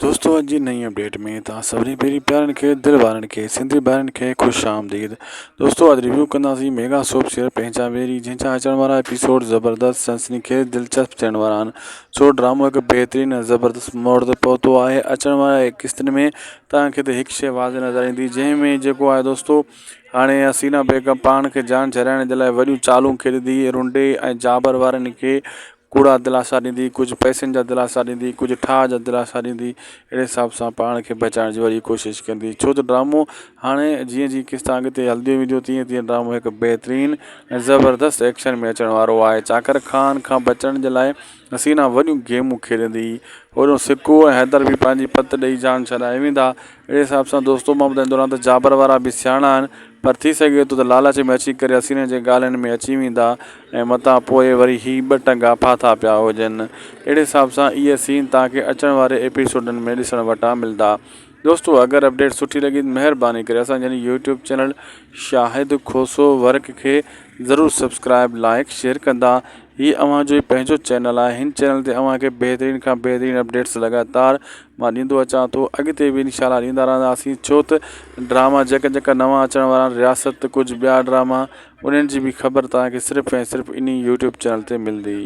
دوستو اڄ جي نئين اپڊيٽ ۾ توهان سڀني پيري پيارن کي دل وارن کي سنڌي ڀائرن کي خوش آمديد دوستو اڄ ريويو ڪنداسين ميگا سوپ سيريل پنهنجا ويري جنهن جا اچڻ وارا ايپيسوڊ زبردست سنسني خيز دلچسپ ٿيڻ وارا آهن سو ڊرامو هڪ بهترين ۽ زبردست موڙ تي پهتو آهي اچڻ وارا قسطن ۾ توهان کي ته هڪ شيء واضح نظر ايندي جنهن ۾ جيڪو آهي دوستو هاڻي حسينا بيگم پاڻ کي جان ڇڏائڻ جي لاء وڏيون چالون کيڏندي رنڊي ۽ جابر وارن کي ڪوڙا دلاسا ڏيندي، ڪجهه پئسن جا دلاسا ڏيندي، ڪجهه ٺاهه جا دلاسا ڏيندي، اهڙي حساب سان پاڻ کي بچائڻ جي وڏي ڪوشش ڪندي، ڇو ته ڊرامو هاڻي جيئن جيئن قسطا اڳتي هلنديون وينديون تيئن تيئن ڊرامو هڪ بهترين ۽ زبردست ايڪشن ۾ اچڻ وارو آهي، چاڪر خان کان بچڻ جي لاء حسينا وڏيون گيمون کيڏندي، هوڏانهن سڪو ۽ حيدر به پنهنجي پت ڏئي جان ڇڏائي ويندا، اهڙي حساب سان دوستو مان ٻڌائيندو رهان ته جابر وارا به سياڻا آهن پر ٿي سگهي ٿو ته لالچ ۾ اچي ڪري حسينا جي ڳالهين ۾ اچي ويندا ۽ متان پوء وري هي ٻه ٽنگا ڦاٿا پيا هجن. اهڙي حساب سان اهي سين توهان کي اچڻ واري ايپيسوڊن ۾ ڏسڻ وٽان ملدا. دوستو اگر اپڊيٽ سٺي لڳي ته مهرباني ڪري اسان جي YouTube channel Shahid Khoso work کي ضرور سبسڪرائب لائڪ شيئر ڪندا. هي اوهان جو ئي پنهنجو چينل آهي هن چينل تي اوهان کي بهترين کان بهترين اپڊيٽس لڳاتار مان ڏيندو اچان ٿو اڳتي به انشاء الله ڏيندا رهنداسين ڇو ته ڊراما جيڪا جيڪا نوان اچڻ وارا آهن رياست ڪجهه ٻيا ڊراما انهن جي به خبر توهان کي صرف ۽ صرف انهي يوٽيوب چينل تي ملندي.